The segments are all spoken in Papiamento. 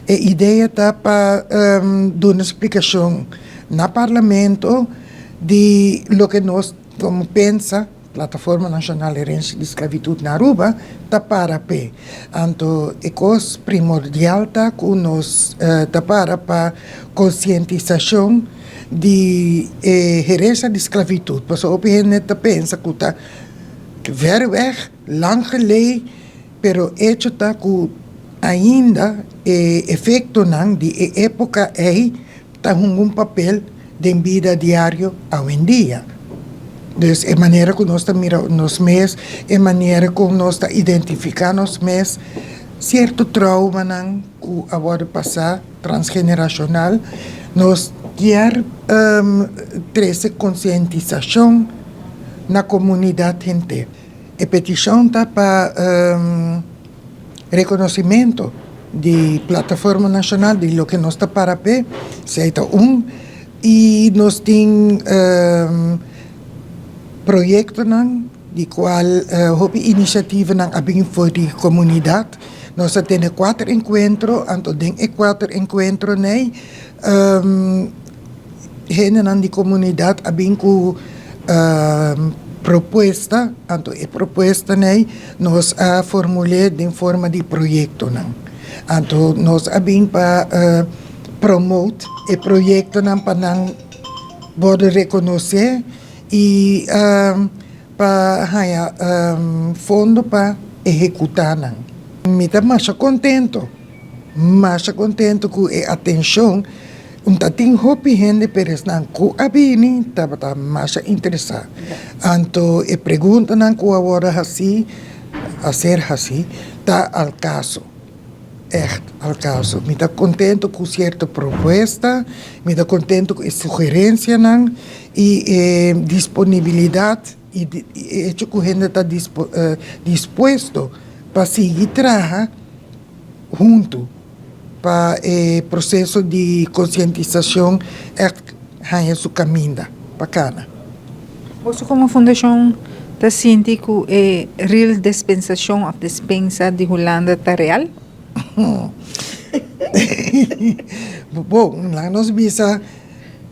E idea ta pa duna splikashon na Parlamento di loke nos komo pensa, Plataforma Nashonal Herensia di Sklabitut na Aruba, ta para p'e. Anto e kos primordial ta ku nos ta para pa konsientisashon di e herensia di sklabitut, pasobra hopi hende ta pensa ku ta ver weg, lang gelei. Pero echo ta ku ainda e efektonan di e époka ei ta hunga un papel den bida diario awendia. Dus e manera ku nos ta mira nos mes, e manera ku nos ta identifiká nos mes, sierto traumanan ku a wòrdu pasá transgenerashonal, nos kier trese konsientisashon na komunidat henter. E petishon ta pa rekonosimento di Plataforma Nashonal di loke nos ta para p'e, esei ta un, i nos tin proyektonan di kual hopi inisiativanan a bin for di komunidat. Nos a tene kuater enkuentro, anto den e kuater enkuentronan ei Hendenan di komunidat a bin ku propuesta, anto e propuestanan ei nos a formul'é den forma di proyektonan. Anto nos a bin pa promote e proyektonan pa nan wòrdu rekonosé i pa haña fondo pa ehekutá nan. Mi ta masha kontento. Masha contento cu e atencion. Un ta tin hopi hende pero esnan cu a bini tabata masha interesa. Anto e preguntanan cu a worde haci, a ser haci, ta al caso. Echt al caso. Mi ta contento cu cierto propuesta, mi ta contento cu e sugerencianan y e disponibilidad y e hecho cu hende ta dispuesto pa sigui traha. huntu pa e proseso di konsientisashon ègt haña su kaminda pa kana. Boso komo fundashon ta sinti ku e real dispensashon òf despensa di Hulanda ta real? Bon, laga nos bisa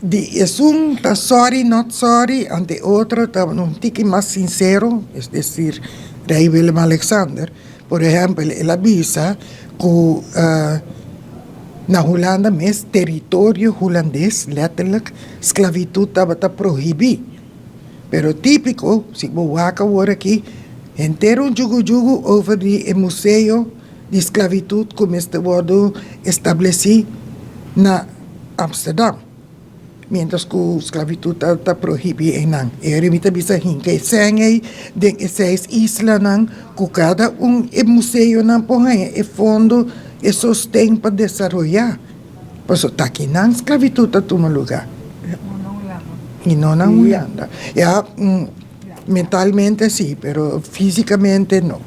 di esun ta sorry not sorry, ante otro ta un tiki mas sinsero, es desir Rei Willem Alexander. Por ehèmpel, el a bisa ku na Hulanda mes, teritorio hulandes, lètterlik, sklavitut tabata prohibí. Pero típiko, si bo wak awor aki, henter un djugu-djugu over di e museo di sklavitut ku mester wòrdu establesí na Amsterdam. Mientras ku sklavitud ta ta prohibí einan. E ora mi ta bisa hinka e sèn ei den e seis islanan ku kada un e museonan por haña e fondo, e sosten pa desaroyá. Pasobra ta akinan sklavitud ta tuma lugá. I no na Hulanda. Ya, mentalmente sí, pero físikamente no.